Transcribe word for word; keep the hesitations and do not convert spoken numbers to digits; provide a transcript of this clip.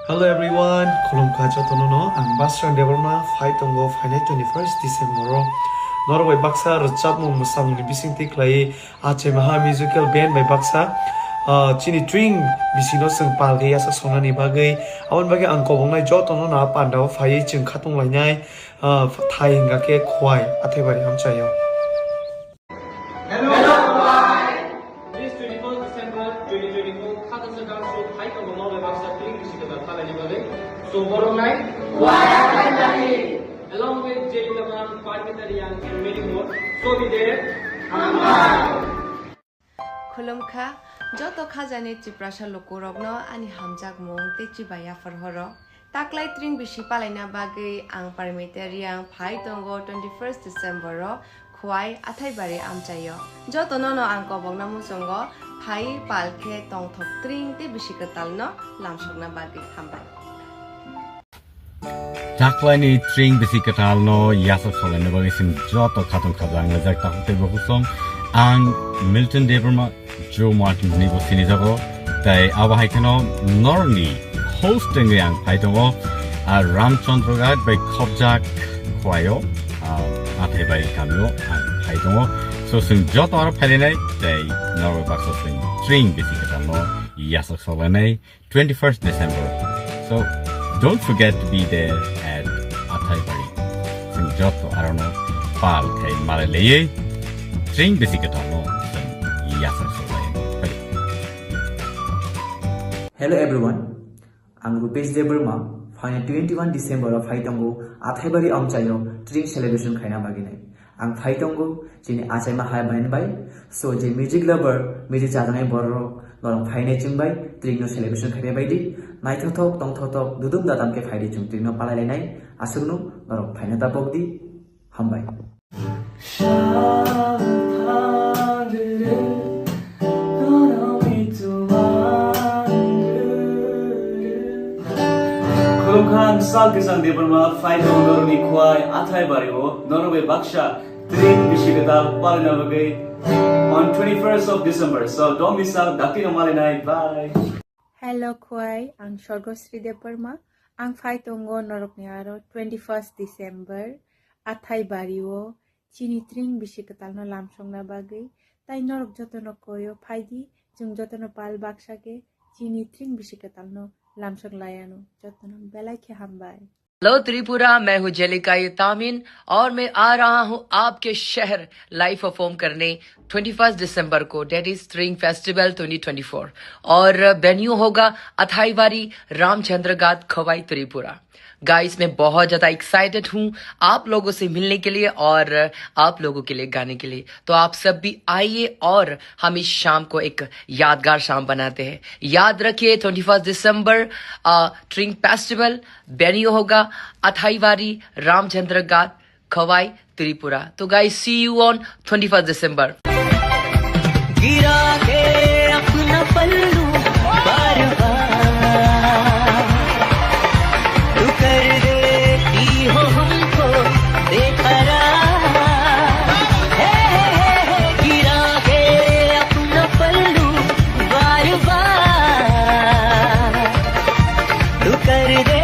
Hello everyone, khulumkha jotono no, ang Basran Debbarma, phai tongo phainai twenty-first December o. Norok bai baksa rwchapmung mwsamungni bisingtwi khlaiwi Achaimaha Musical Band bai baksa, ah, chini tring bisino chwng pal khe yachak songnani bagwi. Aboni bagwi ang koboknai jotono no a pandao phaiwi chwng khatung lainai, ah, thai hwnkha khe Khowai Athaibari amchaio. Hello, Khowai! This twenty-first December twenty twenty-four, Khajasa Dance Show, phai tongo norok bai baksa tring bisi kwtal palaini bagwi. So, borok nai? Khowai Athaibari! Along with Jay Laman, Parmita Reang, and many more. So be there. Hambai! Khulumkha, joto khajani Tiprasa lukurokno ani hamjakmung tei chibai yaphar horo. Taklai tring bisi palaina bagwi ang Parmita Reang phai tongo twenty-first December o Khowai Athaibari amchaio. Jotono no ang kobokna muchungo phai pal khe tongthok tring tei bisi kwtalno lamsokna bagwi hambai. Taklaini tring bisi kwtalno yachak solaina bagwi chwng joto khatung khajang rijak takhuk tei bukhuk song. Ang Milton Debbarma, Joe Martin hwnwi bo sinijago. Tai abo hai kheno norokni host wngwi ang phai tongo. A Ramchandra Ghat bai khopjak Khowai o, a, Athaibari kamio ang phai tongo. So chwng joto aro phailainai tei norok baksa chwng tring bisi kwtalno yachak solainai. Twenty-first December. So don't forget to be there at Athaibari. Chwng joto arono pal khai malai laiwi tring bisi kwtalno chwng yachak solainai. Hello everyone, ang Rupesh Debbarma, phainai twenty-one December o phai tongo Athaibari amchaio tring celebration khaina bagwi nai. Ang phai tongo chini Achaimaha band bai. So, je music lover, music chajaknai borok, norok phainai chwng bai tring no celebration khainai bai di. Naithothok, tongthokthok, dudum dadam khe phai di chwng tring no palai lainai. Aswkno norok phaina ta pok di. Hambai. Khulumkha, ang Sal Kisang Debbarma, phai tongo norokni Khowai Athaibari o, norok bai baksa tring bisi kwtal palaina bagwi on twenty-first of December. So don't miss out, dakti no malai nai. Bye. Hello Khowai, ang Sorgosri Debbarma. Ang phai tongo norokni aro twenty-first December Athaibari o chini tring bisi kwtalno lamsokna bagwi. Tai norok jotono koyo phai di, chwng jotono pal baksa khe chini tring bisi kwtalno lamsok laiano. Jotono belai khe hambai. Hello Tripura, मैं हूँ जेलिका ये तामिन और मैं आ रहा हूँ आपके शहर लाइव परफॉर्म करने ट्वेंटी फर्स्ट दिसंबर को, date is string festival twenty twenty four, और वेन्यू होगा अथाईवारी रामचंद्र घाट, खवाई, त्रिपुरा। गाइस, मैं बहुत ज्यादा एक्साइटेड हूँ आप लोगों से मिलने के लिए और आप लोगों के लिए गाने के लिए। तो आप सब भी आइए और हम इस शाम को एक यादगार शाम बनाते हैं। याद रखिए, ट्वेंटी फर्स्ट दिसंबर, अ, ट्रिंग फेस्टिवल, वेन्यू होगा अथाईवारी रामचंद्र घाट, खवाई, त्रिपुरा। तो गाइस, सी यू ऑन ट्वेंटी फर्स्ट दिसंबर। गिरा के अपना पल्लू बार बार, तू कर देती हो हमको बेकरार। हे, हे, हे, हे, गिरा के अपना पल्लू बार बार, तू कर दे